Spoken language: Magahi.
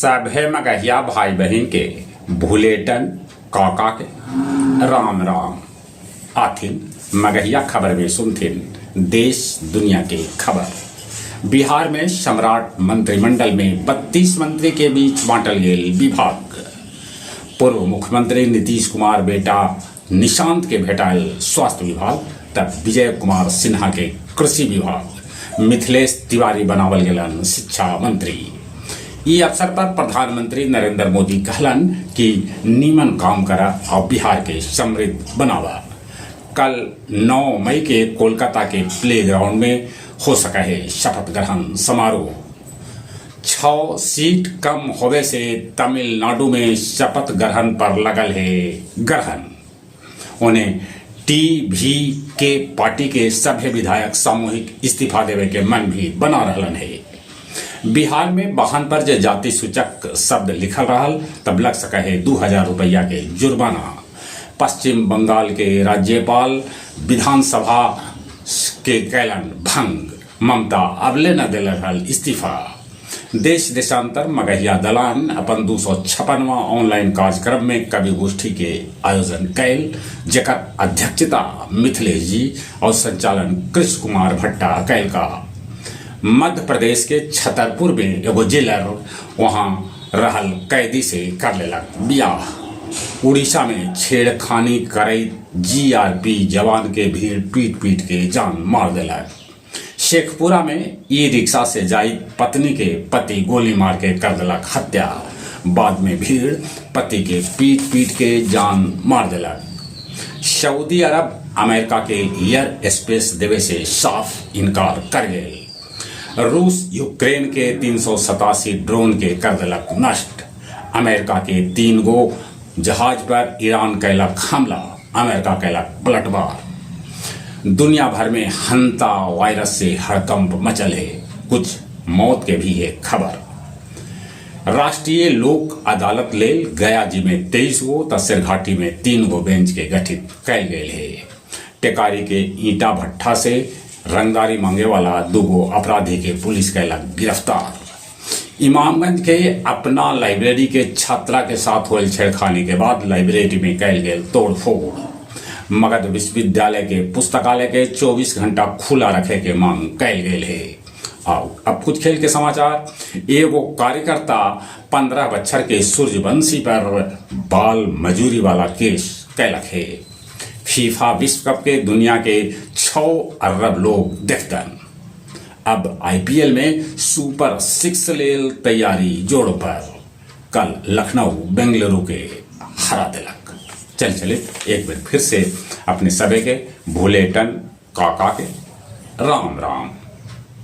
सभे मगहिया भाई बहिन के भुलेटन काका के राम राम। आथिन मगहिया खबर में सुनथिन देश दुनिया के खबर। बिहार में सम्राट मंत्रिमंडल में 32 मंत्री के बीच बांटल गेल विभाग। पूर्व मुख्यमंत्री नीतीश कुमार बेटा निशांत के भेटायल स्वास्थ्य विभाग त विजय कुमार सिन्हा के कृषि विभाग। मिथिलेश तिवारी बनावल गेलन शिक्षा मंत्री। ई अवसर पर प्रधानमंत्री नरेंद्र मोदी कहलन कि नीमन काम करऽ आउ बिहार के समृद्ध बनावऽ। कल 9 मई के कोलकाता के प्ले ग्राउंड में हो सकऽ हे शपथ ग्रहण समारोह। छौ सीट कम होवे से तमिलनाडु में शपथ ग्रहण पर लगल हे ग्रहण। ओने टी.वी. के पार्टी के सभे विधायक सामूहिक इस्तीफा देवे के मन भी बना रहलन हे। बिहार में वाहन पर जे जाति सूचक शब्द लिखल रहल तब लग सकऽ हे 2000 रुपइया के जुर्माना। पश्चिम बंगाल के राज्यपाल विधानसभा के कैलन भंग। ममता अबले न देलन हल इस्तीफा। देश देशांतर मगहिया दलान अपन 256वां ऑनलाइन कार्यक्रम में कवि गोष्ठी के आयोजन कैल, जेकर अध्यक्षता मिथिलेश जी और संचालन कृष्ण कुमार भट्टा कैल का। मध्य प्रदेश के छतरपुर में एगो जेलर वहां रहल कैदी से कर लेलक बियाह। उड़ीसा में छेड़खानी करैत जीआरपी जवान के भीड़ पीट-पीट के जान मार देलक। शेखपुरा में ई रिक्शा से जाइत पत्नी के पति गोली मार के कर देलक हत्या। बाद में भीड़ पति के पीट-पीट के जान मार देलक। सऊदी अरब अमेरिका के एयर स्पेस देवे से साफ इनकार कर गेल। रूस यूक्रेन के 387 ड्रोन के कर देलक नष्ट। अमेरिका के तीन गो जहाज पर ईरान कैलक हमला, अमेरिका कैलक पलटवार। दुनिया भर में हंता वायरस से हड़कंप मचल है, कुछ मौत के भी है खबर। राष्ट्रीय लोक अदालत लेल गया जी में 23 गो त शेरघाटी में 3 गो बेंच के गठित कैल गेल है। टेकारी के ईंटा भट्ठा से रंगदारी मांगे वाला दूगो अपराधी के पुलिस कैलक गिरफ्तार। इमामगंज के अपना लाइब्रेरी के छात्रा के साथ होल छेड़खानी के बाद लाइब्रेरी में कैल गेल तोड़फोड़। मगध विश्वविद्यालय के पुस्तकालय के 24 घंटा खुला रखे के मांग कैल गेल है। आओ अब कुछ खेल के समाचार। एगो कार्यकर्ता 15 बच्छर के सूर्यवंशी पर बाल मजूरी वाला केस कैलक है। फीफा विश्व कप के दुनिया के 6 अरब लोग देखतन। अब आईपीएल में सुपर सिक्स लेल तैयारी जोरों पर। कल लखनऊ बेंगलुरु के हरा देलक। चल चले एक बार फिर से अपने सभे के भूलेटन काका के राम राम।